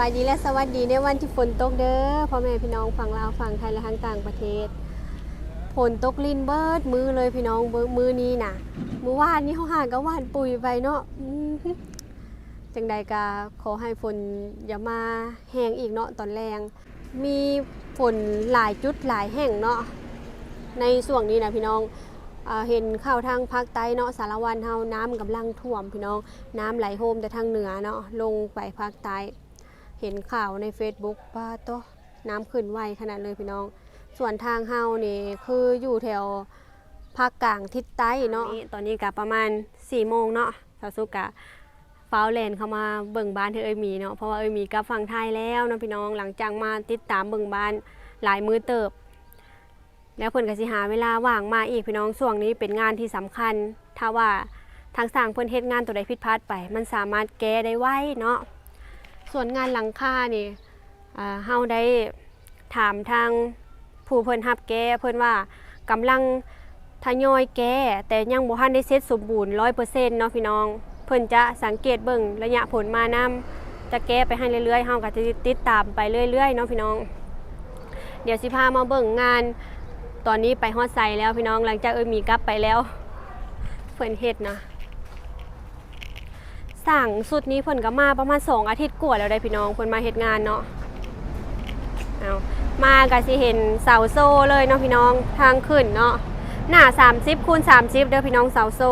ສະບາຍດີ ແລະ ສະຫວັດດີໃນວັນທີ່ຝົນຕົກເດີ້ ພໍ່ແມ່ພີ່ນ້ອງຝັ່ງລາວ, ຝັ່ງໄທ ແລະ ທາງຕ່າງປະເທດ. ຝົນຕົກລິນເບິດມື້ເລີຍພີ່ນ້ອງ ມື້ນີ້ນະ. ມື້ວານນີ້ເຮົາຫາກະຫວ່ານປຸ໋ຍໄປເນາະ. ອືມ ຈັ່ງໃດກະຂໍໃຫ້ຝົນຢ່າມາແຮງອີກເນາະຕອນແລງ. ມີຝົນຫຼາຍຈຸດຫຼາຍແຫ່ງເນາະ ໃນຊ່ວງນີ້ນະພີ່ນ້ອງ. ເຫັນຂ່າວທາງພາກໃຕ້ເນາະ ສາລະວັນເຮົາ ນ້ຳກຳລັງຖ້ວມພີ່ນ້ອງ, ນ້ຳໄຫຼໂຮມແຕ່ທາງເໜືອເນາະ ລົງໄປພາກໃຕ້. ເຫັນຂ່າວໃນເຟສບຸກ ປາໂຕ ນ້ຳຂຶ້ນໄວຂະໜາດເລີຍພີ່ນ້ອງ. ສ່ວນທາງເຮົານີ້ຄືຢູ່ແຖວພາກກາງທິດໃຕ້ເນາະ. ຕອນນີ້ກະປະມານສີ່ໂມງເນາະ. ສາວສຸກກະຟ້າວແລ່ນເຂົ້າມາເບິ່ງບ້ານໃຫ້ເອື້ອຍໝີເນາະ ເພາະວ່າເອື້ອຍໝີກັບຝັ່ງໄທແລ້ວເນາະພີ່ນ້ອງ. ຫຼັງຈາກມາຕິດຕາມເບິ່ງບ້ານຫຼາຍມື້ເຕີບ ແລ້ວເພິ່ນກະຊິຫາເວລາວ່າງມາອີກພີ່ນ້ອງ. ຊ່ວງນີ້ເປັນງານທີ່ສຳຄັນ ຖ້າວ່າທາງຊ່າງເພິ່ນເຮັດງານໂຕໃດຜິດພາດໄປ ມັນສາມາດແກ້ໄດ້ໄວເນາະ. ສ່ວນງານຫຼັງຄານີ້ ເຮົາໄດ້ ຖາມທາງຜູ້ເພິ່ນຮັບແກ້ ເພິ່ນວ່າກຳລັງທະຍອຍແກ້ ແຕ່ຍັງບໍ່ທັນໄດ້ເສັດສົມບູນຮ້ອຍເປີເຊັນເນາະພີ່ນ້ອງ. ເພິ່ນຈະສັງເກດເບິ່ງໄລຍະຝົນມານຳ ຈະແກ້ໄປໃຫ້ເລື້ອຍໆ ເຮົາກະຈະຕິດຕາມໄປເລື້ອຍໆເນາະພີ່ນ້ອງ. ດຽວຊິພາມາເບິ່ງງານ ຕອນນີ້ໄປຮອດໃສແລ້ວພີ່ນ້ອງ ຫຼັງຈາກເອື້ອຍໝີກັບໄປແລ້ວ ເພິ່ນເຮັດນະ. ສ້າງຊຸດນີ້ເພິ່ນກະມາປະມານສອງອາທິດກວ່າແລ້ວໃດ໋ພີ່ນ້ອງ ເພິ່ນມາເຮັດງານເນາະ. ເອົາ ມາກະຊິເຫັນເສົາໂສ້ເລີຍເນາະພີ່ນ້ອງ ທາງຂຶ້ນເນາະ. ໜ້າສາມສິບຄູນສາມສິບເດີ້ພີ່ນ້ອງ ເສົາໂສ້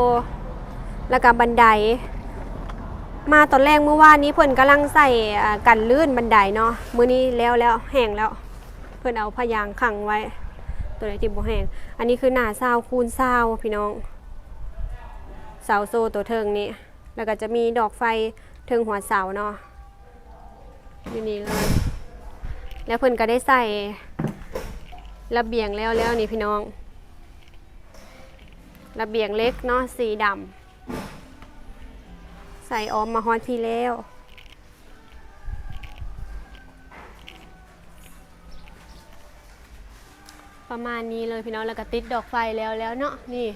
ແລ້ວກະບັນໄດ. ມາຕອນແລກມື້ວານນີ້ເພິ່ນກຳລັງໃສ່ ອາ ກັນລື່ນບັນໄດເນາະ. ມື້ນີ້ແລ້ວແລ້ວ ແຫ້ງແລ້ວ ເພິ່ນເອົາຜ້າຢາງຂັງໄວ້ ໂຕໃດທີ່ບໍ່ແຫ້ງ. ອັນນີ້ຄືໜ້າຊາວຄູນຊາວພີ່ນ້ອງ ເສົາໂສ້ໂຕເທິງນີ້. ແລ້ວກະຈະມີດອກໄຟເທິງຫົວເສົາເນາະ ຢູ່ນີ້ເລີຍ. ແລ້ວເພິ່ນກະໄດ້ໃສ່ລະບຽງແລ້ວແລ້ວນີ້ພີ່ນ້ອງ ລະບຽງເຫຼັກເນາະ ສີດຳ ໃສ່ອ້ອມມາຮອດພີ້ແລ້ວ. ປະມານນີ້ເລີຍພີ່ນ້ອງ ແລ້ວກະຕິດດອກໄຟແລ້ວແລ້ວເນາະ. ນີ້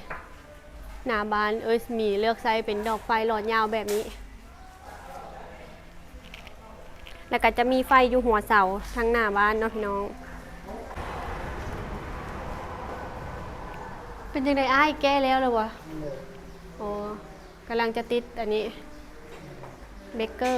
ໜ້າບ້ານເອື້ອຍໝີເລືອກໃຊ້ເປັນດອກໄຟຫຼອດຍາວແບບນີ້ ແລ້ວກະຈະມີໄຟຢູ່ຫົວເສົາທາງໜ້າບ້ານເນາະພີ່ນ້ອງ. ເປັນຈັ່ງໃດອ້າຍ ແກ້ແລ້ວລະຫວາ? ອໍ ກຳລັງຈະຕິດອັນນີ້ ເບຣກເກີ.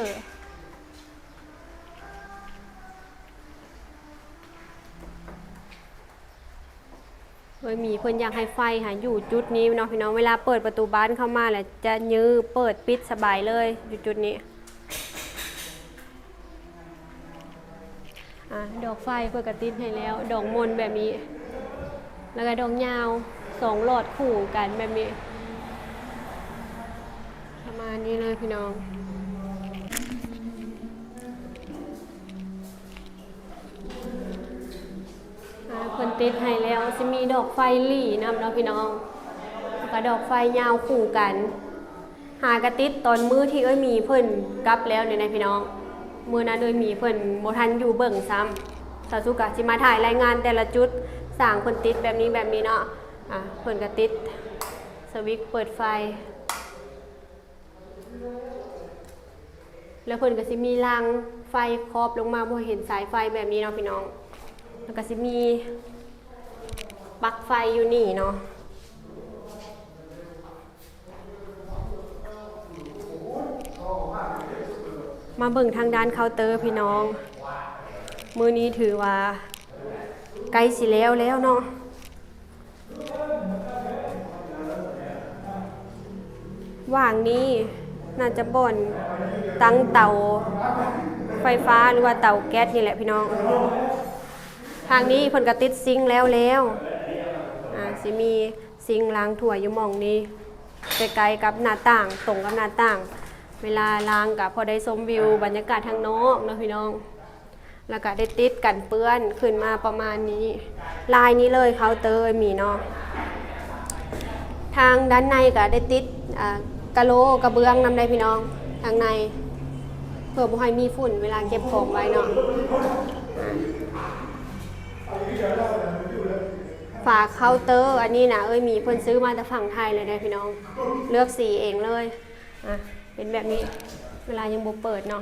ເອີຍ ມີເພິ່ນຢາກໃຫ້ໄຟຫາຢູ່ຈຸດນີ້ເນາະພີ່ນ້ອງ ເວລາເປີດປະຕູບ້ານເຂົ້າມາແລ້ວຈະຢື້ເປີດປິດສະບາຍເລີຍ ຢູ່ຈຸດນີ້. ອາ ດອກໄຟເພິ່ນກະຕິດໃຫ້ແລ້ວ ດອກໝົນແບບນີ້ ແລ້ວກະດອກຍາວ ສອງຫຼອດຄູ່ກັນແບບນີ້ ປະມານນີ້ເລີຍພີ່ນ້ອງ. ອາ ເພິ່ນຕິດໃຫ້ແລ້ວ ຊິມີດອກໄຟຫຼີນຳເນາະພີ່ນ້ອງ ແລ້ວກະດອກໄຟຍາວຄູ່ກັນ. ຫາກະຕິດຕອນມື້ທີ່ເອື້ອຍໝີເພິ່ນກັບແລ້ວນີ້ນະພີ່ນ້ອງ. ມື້ນັ້ນເອື້ອຍໝີເພິ່ນບໍ່ທັນຢູ່ເບິ່ງຊ້ຳ ສາວສຸກກະຊິມາຖ່າຍລາຍງານແຕ່ລະຈຸດ ຊ່າງເພິ່ນຕິດແບບນີ້ແບບນີ້ເນາະ. ອາ ເພິ່ນກະຕິດສະວິດເປີດໄຟ ແລ້ວເພິ່ນກະຊິມີລາງໄຟຄອບລົງມາ ບໍ່ໃຫ້ເຫັນສາຍໄຟແບບນີ້ເນາະພີ່ນ້ອງ. ແລ້ວກະຊິມີປັກໄຟຢູ່ນີ້ເນາະ. ມາເບິ່ງທາງດ້ານເຄົາເຕີພີ່ນ້ອງ ມື້ນີ້ຖືວ່າໃກ້ຊິແລ້ວແລ້ວເນາະ. ຫວ່າງນີ້ໜ້າຈະບ່ອນຕັ້ງເຕົາໄຟຟ້າ ຫຼືວ່າເຕົາແກັສນີ້ແຫຼະພີ່ນ້ອງ. ທາງນີ້ເພິ່ນກະຕິດຊິງແລ້ວແລ້ວ ອາ ຊິມີຊິງລ້າງຖ້ວຍຢູ່ໝ່ອງນີ້ ໃກ້ໆກັບໜ້າຕ່າງ ຕົງກັບໜ້າຕ່າງ ເວລາລ້າງກະພໍໄດ້ຊົມວິວບັນຍາກາດທາງນອກເນາະພີ່ນ້ອງ. ແລ້ວກະໄດ້ຕິດກັນເປື້ອນຂຶ້ນມາປະມານນີ້ ລາຍນີ້ເລີຍ ເຄົາເຕີມີເນາະ. ທາງດ້ານໃນກະໄດ້ຕິດ ອາ ກະໂຫຼກະເບື້ອງນຳໄດ໋ພີ່ນ້ອງ ທາງໃນ ເພື່ອບໍ່ໃຫ້ມີຝຸ່ນເວລາເກັບຂອງໄວ້ເນາະ. ອາ ຝາເຄົາເຕີອັນນີ້ນະ ເອີຍມີເພິ່ນຊື້ມາແຕ່ຝັ່ງໄທເລີຍເດ້ພີ່ນ້ອງ ເລືອກສີເອງເລີຍ. ອາ ເປັນແບບນີ້ ເວລາຍັງບໍ່ເປີດເນາະ.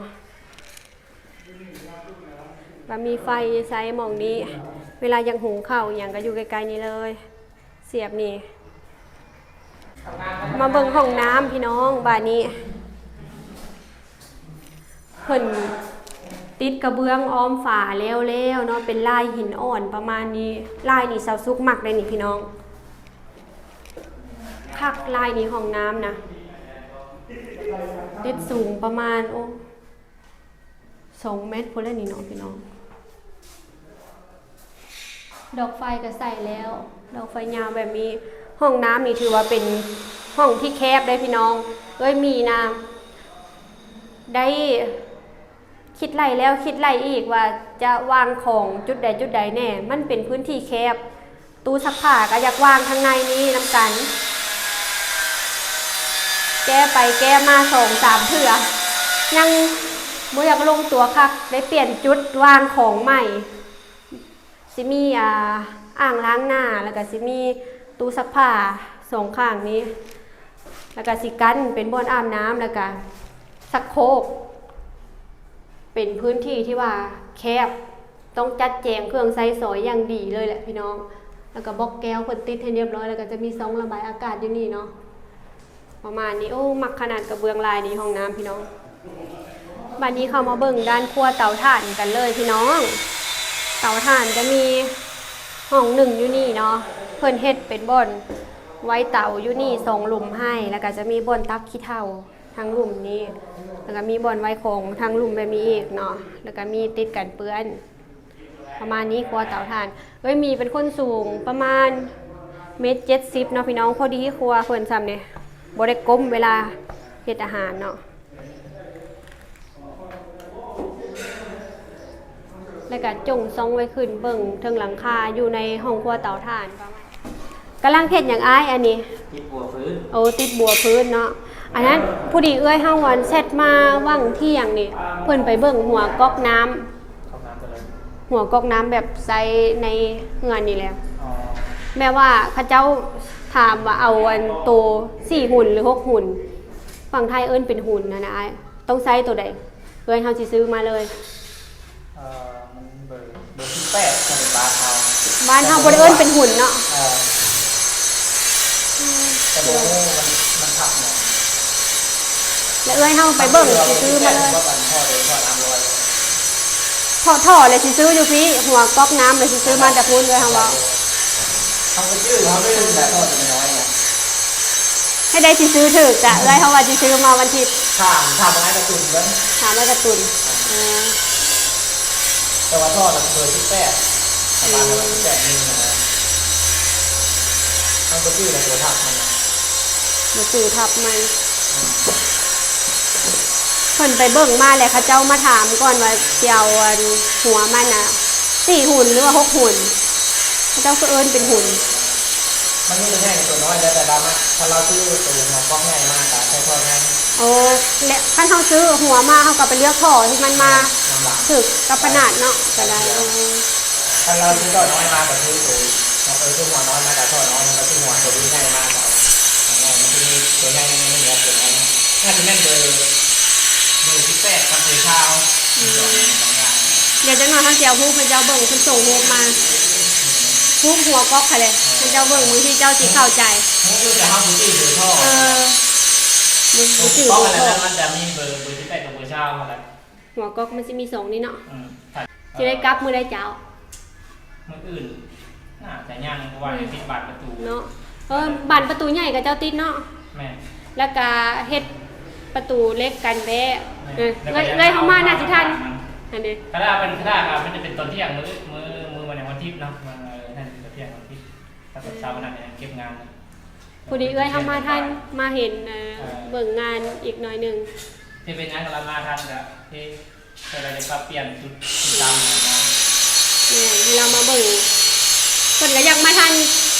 ວ່າມີໄຟຢູ່ໃສໝ່ອງນີ້ ເວລາຢາກຫຸງເຂົ້າອີ່ຫຍັງກໍຢູ່ໃກ້ໆນີ້ເລີຍ ສຽບນີ້. ມາເບິ່ງຫ້ອງນ້ຳພີ່ນ້ອງ ບາດນີ້ ເພິ່ນຕິດກະເບື້ອງອ້ອມຝາແລ້ວໆເນາະ ເປັນລາຍຫີນອ່ອນປະມານນີ້. ລາຍນີ້ຊາວສຸກມັກໄດ໋ນີ້ພີ່ນ້ອງ ຄັກລາຍນີ້. ຫ້ອງນ້ຳນະ ຕິດສູງປະມານ ໂອ້ ສອງແມັດພຸ້ນແຫຼະນີ້ເນາະພີ່ນ້ອງ. ດອກໄຟກໍໃສ່ແລ້ວ ດອກໄຟຍາວແບບນີ້. ຫ້ອງນ້ຳນີ້ຖືວ່າເປັນຫ້ອງທີ່ແຄບເດ້ພີ່ນ້ອງ. ເອື້ອຍມີນະ ໄດ້ຄິດໄລ່ແລ້ວຄິດໄລ່ອີກວ່າຈະວາງຂອງຈຸດໃດຈຸດໃດແດ່. ມັນເປັນພື້ນທີ່ແຄບ ຕູ້ຊັກຜ້າກໍຢາກວາງທາງໃນນີ້ນຳກັນ ແກ້ໄປແກ້ມາສອງສາມເທື່ອ ຍັງບໍ່ຢາກລົງຕົວຄັກ ໄດ້ປ່ຽນຈຸດວາງຂອງໃໝ່. ຊິມີ ອ່າ ອ່າງລ້າງໜ້າ ແລ້ວກໍຊິມີຕູ້ຊັກຜ້າສອງຂ້າງນີ້ ແລ້ວກໍຊິກັ້ນເປັນບ່ອນອາບນ້ຳ ແລ້ວກໍຊັກໂຄກ. ເປັນພື້ນທີ່ທີ່ວ່າແຄບ ຕ້ອງຈັດແຈງເຄື່ອງໃຊ້ສອຍຢ່າງດີເລີຍແຫຼະພີ່ນ້ອງ. ແລ້ວກໍບລັອກແກ້ວເພິ່ນຕິດໃຫ້ຮຽບຮ້ອຍ ແລ້ວກໍຈະມີຊ່ອງລະບາຍອາກາດຢູ່ນີ້ເນາະ ປະມານນີ້. ໂອ້ ມັກຂະໜາດກະເບື້ອງລາຍນີ້ ຫ້ອງນ້ຳພີ່ນ້ອງ. ບາດນີ້ເຂົ້າມາເບິ່ງດ້ານຄົວເຕົາຖ່ານກັນເລີຍພີ່ນ້ອງ. ເຕົາຖ່ານຈະມີຫ້ອງໜຶ່ງຢູ່ນີ້ເນາະ ເພິ່ນເຮັດເປັນບ່ອນໄວ້ເຕົາຢູ່ນີ້ສອງຫຼຸມໃຫ້ ແລ້ວກໍຈະມີບ່ອນຕັກຂີ້ເຖົ້າທາງລຸ່ມນີ້ ແລ້ວກໍມີບ່ອນໄວ້ຂອງທາງລຸ່ມແບບນີ້ອີກເນາະ ແລ້ວກໍມີຕິດກັນເປື້ອນ ປະມານນີ້. ຄົວເຕົາຖ່ານ ເອື້ອຍມີເປັນຄົນສູງປະມານເມັດເຈັດສິບເນາະພີ່ນ້ອງ. ພໍດີຄົວເພິ່ນຊ່ຳນີ້ ບໍ່ໄດ້ກົ້ມເວລາເຮັດອາຫານເນາະ. ແລ້ວກໍຈົ່ງສ່ອງໄວ້ຂຶ້ນເບິ່ງເທິງຫຼັງຄາ ຢູ່ໃນຫ້ອງຄົວເຕົາຖ່ານປະມານ. ກຳລັງເຮັດຫຍັງອ້າຍອັນນີ້? ຕິດບົວພື້ນ. ໂອ້ ຕິດບົວພື້ນເນາະ. ອັນນັ້ນ ພໍດີເອື້ອຍເຮົາອັນແຊັດມາຫວ່າງທ່ຽງນີ້ ເພິ່ນໄປເບິ່ງຫົວກັອກນ້ຳ ກັອກນ້ຳຕົວໃດ? ຫົວກັອກນ້ຳແບບໃຊ້ໃນເຮືອນນີ້ແຫຼະ. ອໍ ແບບວ່າເຂົາເຈົ້າຖາມວ່າເອົາອັນໂຕສີ່ຫຸນ ຫຼື ຫົກຫຸນ ຝັ່ງໄທເອີ້ນເປັນຫຸນຫັ້ນນະອ້າຍ ຕ້ອງໃຊ້ໂຕໃດ? ເອື້ອຍເຮົາຊິຊື້ມາເລີຍ. ເອີ ມັນເບີ ເບີສິບແປດ ຂອງບ້ານເຮົາ. ບ້ານເຮົາບໍ່ໄດ້ເອີ້ນເປັນຫຸນເນາະ. ເອີ ແຕ່ບໍ່ຮູ້ມັນ ມັນທັບຫຍັງ. ແລ້ວເອື້ອຍເຮົາໄປເບິ່ງຊິຊື້ມາເລີຍ. ເພາະທໍ່ແລ້ວຊິຊື້ຢູ່ພີ້ ຫົວກັອກນ້ຳແລ້ວຊິຊື້ມາແຕ່ພຸ້ນ ເອື້ອຍເຮົາເວົ້າ. ເຮົາບໍ່ຈື່ ເຮົາໄປເບິ່ງແລ້ວ ທໍ່ຕົວນ້ອຍ. ໃຫ້ໄດ້ຊິຊື້ຖືກກະເອື້ອຍເຮົາວ່າຊິຊື້ມາວັນທິດ. ຖາມ ຖາມອ້າຍກະຕຸນເບິ່ງ. ຖາມອ້າຍກະຕຸນ. ເອີ ແຕ່ວ່າທໍ່ລະເບີສິບແປດ ປະມານສິບແປດນີ້ນະ. ເຮົາບໍ່ຈື່ລະໂຕທັບມັນນະ. ບໍ່ຈື່ທັບມັນ. ເພິ່ນໄປເບິ່ງມາແລ້ວ ເຂົາເຈົ້າມາຖາມກ່ອນວ່າຊິເອົາອັນຫົວມັນນະ ສີ່ຫຸນ ຫຼືວ່າ ຫົກຫຸນ ເຂົາເຈົ້າຄືເອີ້ນເປັນຫຸນ. ມັນມີຕົວໃຫຍ່ກັບຕົວນ້ອຍ ແລ້ວແຕ່ລາວມັກ. ຄັນລາວຊື້ຕົວຫົວກັອກໃຫຍ່ມາກໍໃສ່ທໍ່ໃຫຍ່. ໂອ້ ແລະ ຄັນເຮົາຊື້ຫົວມາ ເຮົາກໍໄປເລືອກທໍ່ທີ່ມັນມາຖືກກັບຂະໜາດເນາະ ກໍໄດ້. ເອີ ຄັນລາວຊື້ທໍ່ນ້ອຍມາກໍຊື້ໂຕ ເອີ ຊື້ຫົວນ້ອຍມາກໍທໍ່ນ້ອຍ ຄັນລາວຊື້ຫົວໂຕໃຫຍ່ມາກໍເອົາຫົວໃຫຍ່. ມັນຈະມີຕົວໃຫຍ່ ມັນມີຕົວນ້ອຍ. ໜ້າຈະແມ່ນເບີ ເບີສິບແປດກັບເບີຊາວ. ອືມ ດຽວຈັກໜ່ອຍເຮົາຊິເອົາຮູບໃຫ້ເຈົ້າເບິ່ງ ເພິ່ນສົ່ງຮູບມາ ຮູບຫົວກັອກຫັ້ນແຫຼະ ໃຫ້ເຈົ້າເບິ່ງ ບາງທີເຈົ້າຊິເຂົ້າໃຈ. ຮູ້ຢູ່ ແຕ່ເຮົາບໍ່ຈື່ເບີທໍ່. ເອີ ບໍ່ ບໍ່ຈື່ເບີທໍ່. ມັນຈະມີເບີ ເບີສິບແປດກັບເບີຊາວຫັ້ນແຫຼະ. ຫົວກັອກມັນຊິມີຊ່ອງນີ້ເນາະ. ອືມ ຊິໄດ້ກັບມື້ໃດເຈົ້າ? ມື້ອື່ນໜ້າຈະຍັງ ເພາະວ່າຍັງຕິດບານປະຕູເນາະ. ເອີ ບານປະຕູໃຫຍ່ກໍເຈົ້າຕິດເນາະ. ແມ່ນ. ແລ້ວກະເຮັດປະຕູເຫຼັກກັນແບ້. ແມ່ນ. ເອີ ເອື້ອຍເຮົາມາໜ້າຊິທັນ. ອັນນີ້ ຄັນວ່າເປັນ ຄັນວ່າມັນຈະເປັນຕອນທ່ຽງ ມື້ ມື້ ມື້ວັນ ວັນທິດເນາະ. ເອີ ນັ້ນເປັນຕອນທ່ຽງວັນທິດ ຖ້າຕອນເຊົ້ານັ້ນຍັງເກັບງານ. ພໍດີເອື້ອຍເຮົາມາທັນ ມາເຫັນ ເອີ ເອີ ເບິ່ງງານອີກໜ້ອຍໜຶ່ງ. ຊິເປັນຫຍັງກໍລະມາທັນກະ ເອີ ກໍໄດ້ປັບປ່ຽນຈຸດຕິດຕາມນະ. ແມ່ນ ໃຫ້ລາວມາເບິ່ງ ເພິ່ນກໍຢາກມາທັນ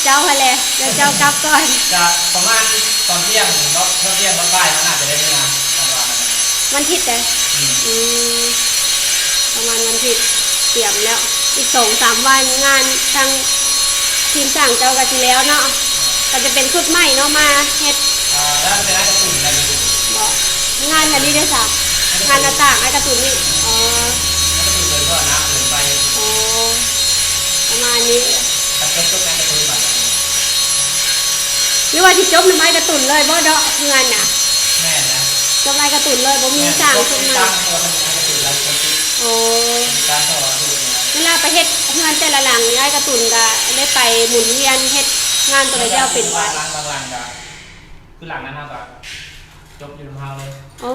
ເຈົ້າຫັ້ນແຫຼະ ແລ້ວເຈົ້າກັບກ່ອນ. ກະປະມານຕອນທ່ຽງເນາະ ຕອນທ່ຽງຕອນບ່າຍເຮົາໜ້າຈະໄດ້ເມືອ ວັນທິດເດ້. ອືມ ອືມ ປະມານວັນທິດ ຕຽມແລ້ວ ອີກສອງສາມວັນ ງານທາງທີມຊ່າງເຈົ້າກໍຊິແລ້ວເນາະ. ກໍຈະເປັນຊຸດໃໝ່ເນາະ ມາເຮັດ. ອ່າ ແລ້ວເປັນອ້າຍກາຕູນໄດ້ຢູ່ບໍ່? ງານອັນນີ້ເດ້ຊະ? ງານໜ້າຕ່າງອ້າຍກາຕູນນີ້. ອໍ ອ້າຍກາຕູນເດີນທໍ່ນ້ຳເດີນໄຟ ປະມານນີ້ ຄັນຈົບ ຈົບງານກາຕູນບາດນີ້ ຫຼືວ່າຊິຈົບນຳອ້າຍກາຕູນເລີຍບໍ່ເນາະ ເຮືອນນະ? ແມ່ນນະ ຈົບອ້າຍກາຕູນເລີຍ ບໍ່ມີສ້າງ ແມ່ນ ຈົບໃໝ່ ສ້າງ ເພາະວ່າມັນ ອ້າຍກາຕູນລາວຄົນຕິດ ໂອ້ ມີການຕໍ່ສູ້ນະ. ເວລາໄປເຮັດເຮືອນແຕ່ລະຫຼັງນີ້ ອ້າຍກາຕູນກະໄດ້ໄປໝູນວຽນເຮັດງານຕົວໃດແລ້ວເປັນ ບາງຫຼັງ ບາງຫຼັງກະ ຄືຫຼັງນັ້ນເຮົາກະຈົບຢູ່ນຳເຮົາເລີຍ ໂອ້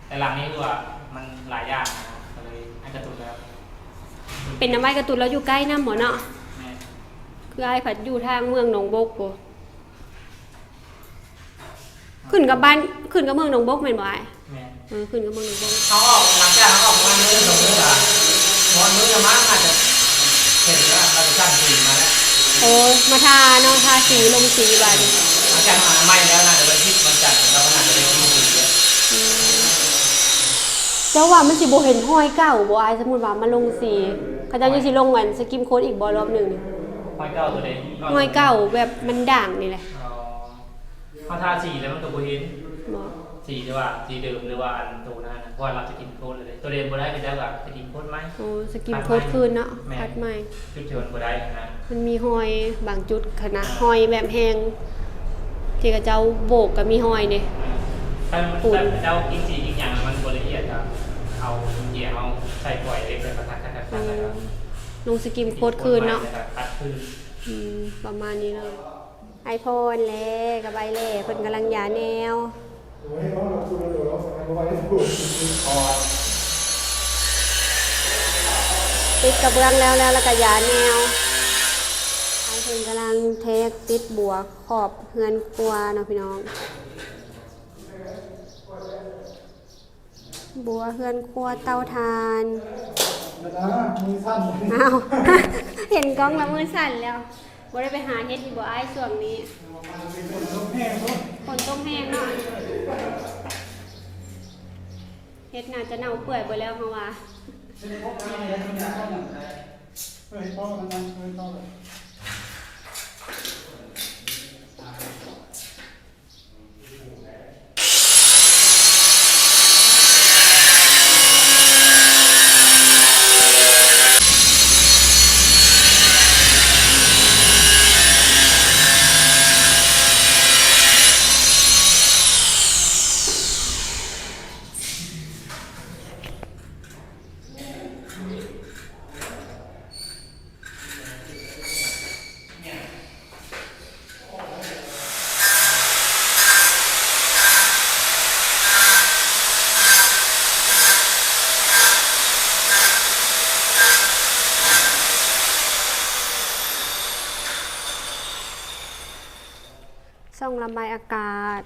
ແຕ່ຫຼັງນີ້ຄືວ່າມັນຫຼາຍຢ່າງນະ ກະເລີຍອ້າຍກາຕູນແລ້ວ ເປັນນຳອ້າຍກາຕູນ ລາວຢູ່ໃກ້ນຳບໍ່ເນາະ? ແມ່ນ ຄືອ້າຍພັດຢູ່ທາງເມືອງໜອງບົກພຸ້ນ ຂຶ້ນກັບບ້ານ ຂຶ້ນກັບເມືອງໜອງບົກແມ່ນບໍ່ອ້າຍ? ແມ່ນ ເອີ ຂຶ້ນກັບເມືອງໜອງບົກ ເຮົາອອກ ຫຼັງຈາກເຮົາອອກປະມານມື້ສອງມື້ລະ ຮອດມື້ລະມັ້ງ ອາດຈະເຫັນວ່າເຂົາຈະສ້າງສີມາແລ້ວ ໂອ້ ມາທາເນາະ ທາສີລົງສີບາດນີ້ ຫຼັງຈາກເຮົາອະນາໄມແລ້ວ ໜ້າຈະວັນທິດວັນຈັນ ເຂົາກໍໜ້າຈະໄດ້ກິນສີແລ້ວ ອືມ ເຈົ້າວ່າມັນຊິບໍ່ເຫັນຮອຍເກົ່າບໍ່ອ້າຍ? ສົມມຸດວ່າມາລົງສີ ເຂົາເຈົ້າຍັງຊິລົງອັນສະກິມໂຄດອີກບໍ່ລອບໜຶ່ງນີ້? ຮອຍເກົ່າໂຕໃດ? ຮອຍເກົ່າແບບມັນດ່າງນີ້ແຫຼະ ອໍ ເຮົາທາສີແລ້ວມັນກໍບໍ່ເຫັນ ບໍ່ ສີທີ່ວ່າສີເດີມ ຫຼືວ່າອັນໂຕນັ້ນນະ ເພາະວ່າລາວສະກິມໂຄດແລ້ວເດ້ ໂຕເດີມບໍ່ໄດ້ ເຂົາເຈົ້າກໍສະກິມໂຄດໃໝ່ ໂອ້ ສະກິມໂຄດຄືນເນາະ ແມ່ນ ພັດໃໝ່ ຈຸດທີ່ມັນບໍ່ໄດ້ນະ ມັນມີຮອຍບາງຈຸດຫັ້ນນະ ອ່າ ຮອຍແບບແຮງ ທີ່ເຂົາເຈົ້າໂບກກໍມີຮອຍເດ້ ອ່າ ຄັນມັນ ເຂົາເຈົ້າກິນສີກິນຫຍັງ ມັນບໍ່ລະອຽດ ກໍເອົາເກຍ ເອົາໃສ່ຝອຍເຫຼັກ ແລ້ວກໍທັດໆໆ ແລ້ວກໍ ອືມ ລົງສະກິມໂຄດຄືນເນາະ ແລ້ວກໍຕັດຄືນ ອືມ ປະມານນີ້ເລີຍ. ອ້າຍພອນແລກັບອ້າຍແຫຼ ເພິ່ນກຳລັງຢາແນວ ຕິດກະເບື້ອງແລ້ວ ແລ້ວ ແລ້ວກະຢາແນວ ອ້າຍເພິ່ນກຳລັງແທກຕິດບົວຂອບເຮືອນຄົວເນາະພີ່ນ້ອງ. ບົວເຮືອນຄົວເຕົາຖ່ານ ດາດາ ມືສັ່ນ ອ້າວ ເຫັນກ້ອງແລ້ວມືສັ່ນແລ້ວ. ບໍ່ໄດ້ໄປຫາເຮັດຢູ່ບໍ່ອ້າຍຊ່ວງນີ້? ຝົນຕົກແຮງເນາະ ຝົນຕົກແຮງເນາະ ເຮັດໜ້າຈະເນົ່າເປື່ອຍເບິດແລ້ວເຮົາວ່າ. ເອີ ເຮັດພໍແລ້ວ ເອີ ເຮັດພໍແລ້ວ. ຊ່ອງລະບາຍອາກາດ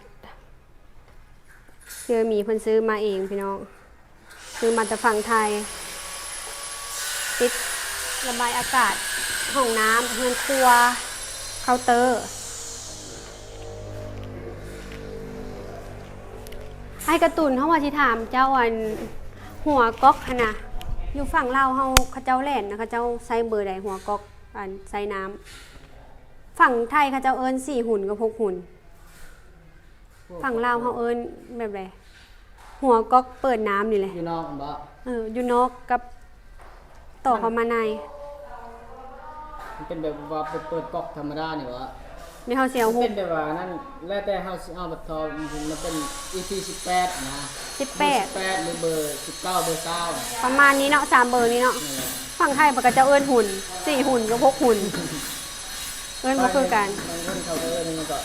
ເຈມີເພິ່ນຊື້ມາເອງພີ່ນ້ອງ. ຊື້ມາແຕ່ຝັ່ງໄທ ຕິດລະບາຍອາກາດ ຫ້ອງນ້ຳ ເຮືອນຄົວ ເຄົາເຕີ. ອ້າຍກາຕູນ ເຮົາວ່າຊິຖາມເຈົ້າ ອັນ ຫົວກັອກຫັ້ນນະ ຢູ່ຝັ່ງລາວເຮົາ ເຂົາເຈົ້າແລ່ນນະ ເຂົາເຈົ້າໃຊ້ເບີໃດ ຫົວກັອກ ອັນ ໃສ່ນ້ຳ? ຝັ່ງໄທເຂົາເຈົ້າເອີ້ນສີ່ຫຸນກັບຫົກຫຸນ. ຝັ່ງລາວເຮົາເອີ້ນແບບໃດ? ຫົວກັອກເປີດນ້ຳນີ້ແຫຼະ. ຢູ່ນອກແມ່ນບໍ່? ເອີ ຢູ່ນອກກັບຕໍ່ເຂົ້າມາໃນ. ມັນເປັນແບບວ່າເປີດ ເປີດກັອກທຳມະດານີ້ຫວາ? ແມ່ນເຮົາຊິເອົາຮູບ ມັນເປັນແບບວ່ານັ້ນ ແລ້ວແຕ່ເຮົາຊິເອົາແບບທອງ ມັນເປັນອີພີສິບແປດນະ. ສິບແປດ ເບີສິບແປດ ຫຼືເບີສິບເກົ້າ ເບີຊາວ ປະມານນີ້ເນາະ ສາມເບີນີ້ເນາະ. ແມ່ນແຫຼະ. ຝັ່ງໄທເຂົາເຈົ້າເອີ້ນຫຸນ ສີ່ຫຸນກັບຫົກຫຸນ. ເອີ້ນບໍ່ຄືກັນ. ບາງຄົນເຂົາກໍເອີ້ນຫຍັງກໍ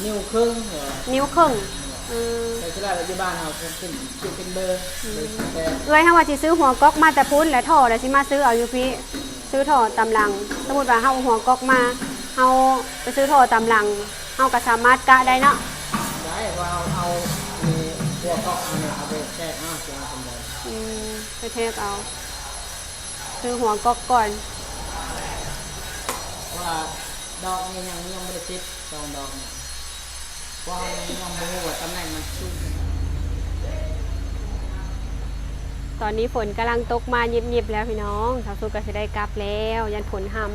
ນິ້ວເຄິ່ງ ນິ້ວເຄິ່ງ. ເອີ ແຕ່ສ່ວນຫຼາຍຢູ່ບ້ານເຮົາເປັນ ເປັນເບີ ອືມ ເບີສິບແປດ. ເອື້ອຍເຮົາວ່າຊິຊື້ຫົວກັອກມາແຕ່ພຸ້ນ ແລະທໍ່ ແລ້ວຊິມາຊື້ເອົາຢູ່ພີ້ ຊື້ທໍ່ຕາມຫຼັງ. ສົມມຸດວ່າເຮົາເອົາຫົວກັອກມາ ເຮົາໄປຊື້ທໍ່ຕາມຫຼັງ ເຮົາກໍສາມາດກະໄດ້ເນາະ. ໄດ້ ເພາະວ່າເຮົາ ເຮົາມີຫົວກັອກ ເຮົາເອົາໄປແທກເອົາ ຊິເອົາສ່ຳໃດ. ອືມ ໄປແທກເອົາ. ຊື້ຫົວກັອກກ່ອນ ເພາະວ່າດອກນີ້ຍັງ ຍັງບໍ່ໄດ້ຕິດ ສອງດອກນີ້ ເພາະວ່າຍັງບໍ່ຮູ້ວ່າຕຳແໜ່ງມັນສູງ. ຕອນນີ້ຝົນກຳລັງຕົກມາຍິບໆແລ້ວພີ່ນ້ອງ ສາວສຸກກໍຊິໄດ້ກັບແລ້ວ ຢ້ານຝົນຮ່ຳ.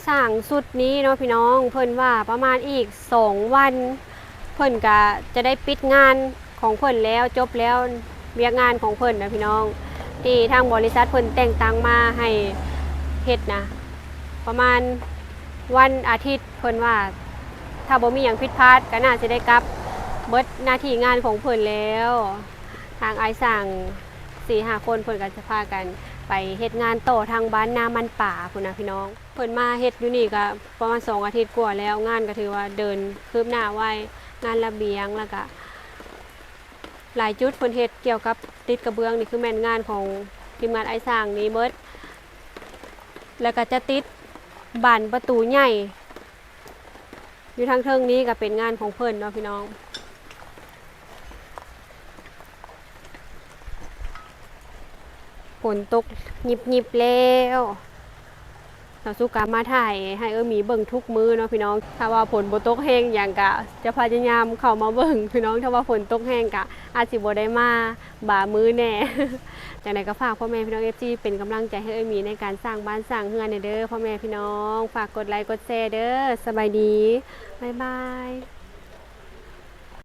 ສ້າງຊຸດນີ້ເນາະພີ່ນ້ອງ ເພິ່ນວ່າປະມານອີກສອງວັນ ເພິ່ນກະຈະໄດ້ປິດງານຂອງເພິ່ນແລ້ວ ຈົບແລ້ວວຽກງານຂອງເພິ່ນນະພີ່ນ້ອງ ທີ່ທາງບໍລິສັດເພິ່ນແຕ່ງຕັ້ງມາໃຫ້ເຮັດນະ ປະມານວັນອາທິດ ເພິ່ນວ່າ ຖ້າບໍ່ມີຫຍັງຜິດພາດກະໜ້າຊິໄດ້ກັບເບິດໜ້າທີ່ງານຂອງເພິ່ນແລ້ວ. ທາງອ້າຍຊ່າງສີ່ຫ້າຄົນ ເພິ່ນກະຈະພາກັນໄປເຮັດງານຕໍ່ທາງບ້ານນາມັນປາພຸ້ນນະພີ່ນ້ອງ. ເພິ່ນມາເຮັດຢູ່ນີ້ກະປະມານສອງອາທິດກວ່າແລ້ວ ງານກະຖືວ່າເດີນຄືບໜ້າໄວ ງານລະບຽງ ລະກະຫຼາຍຈຸດເພິ່ນເຮັດກ່ຽວກັບຕິດກະເບື້ອງນີ້ ຄືແມ່ນງານຂອງທີມງານອ້າຍຊ່າງນີ້ເບິດ ລະກະຈະຕິດບານປະຕູໃຫຍ່ ຢູ່ທາງເທິງນີ້ກະເປັນງານຂອງເພິ່ນເນາະພີ່ນ້ອງ. ຝົນຕົກຫຍິບໆແລ້ວ ສາວສຸກະມາຖ່າຍໃຫ້ເອື້ອຍໝີເບິ່ງທຸກມື້ເນາະພີ່ນ້ອງ. ຖ້າວ່າຝົນບໍ່ຕົກແຮງຫຍັງກະຈະພະຍາຍາມເຂົ້າມາເບິ່ງພີ່ນ້ອງ ຖ້າວ່າຝົນຕົກແຮງກະອາດຊິບໍ່ໄດ້ມາບາງມື້ແດ່. ຈັ່ງໃດກະຝາກພໍ່ແມ່ພີ່ນ້ອງເອັຟຊີເປັນກຳລັງໃຈໃຫ້ເອື້ອຍໝີໃນການສ້າງບ້ານສ້າງເຮືອນແດ່ເດີພໍ່ແມ່ພີ່ນ້ອງ. ຝາກກົດໄລກົດແຊເດີ. ສະບາຍດີ ບາຍບາຍ.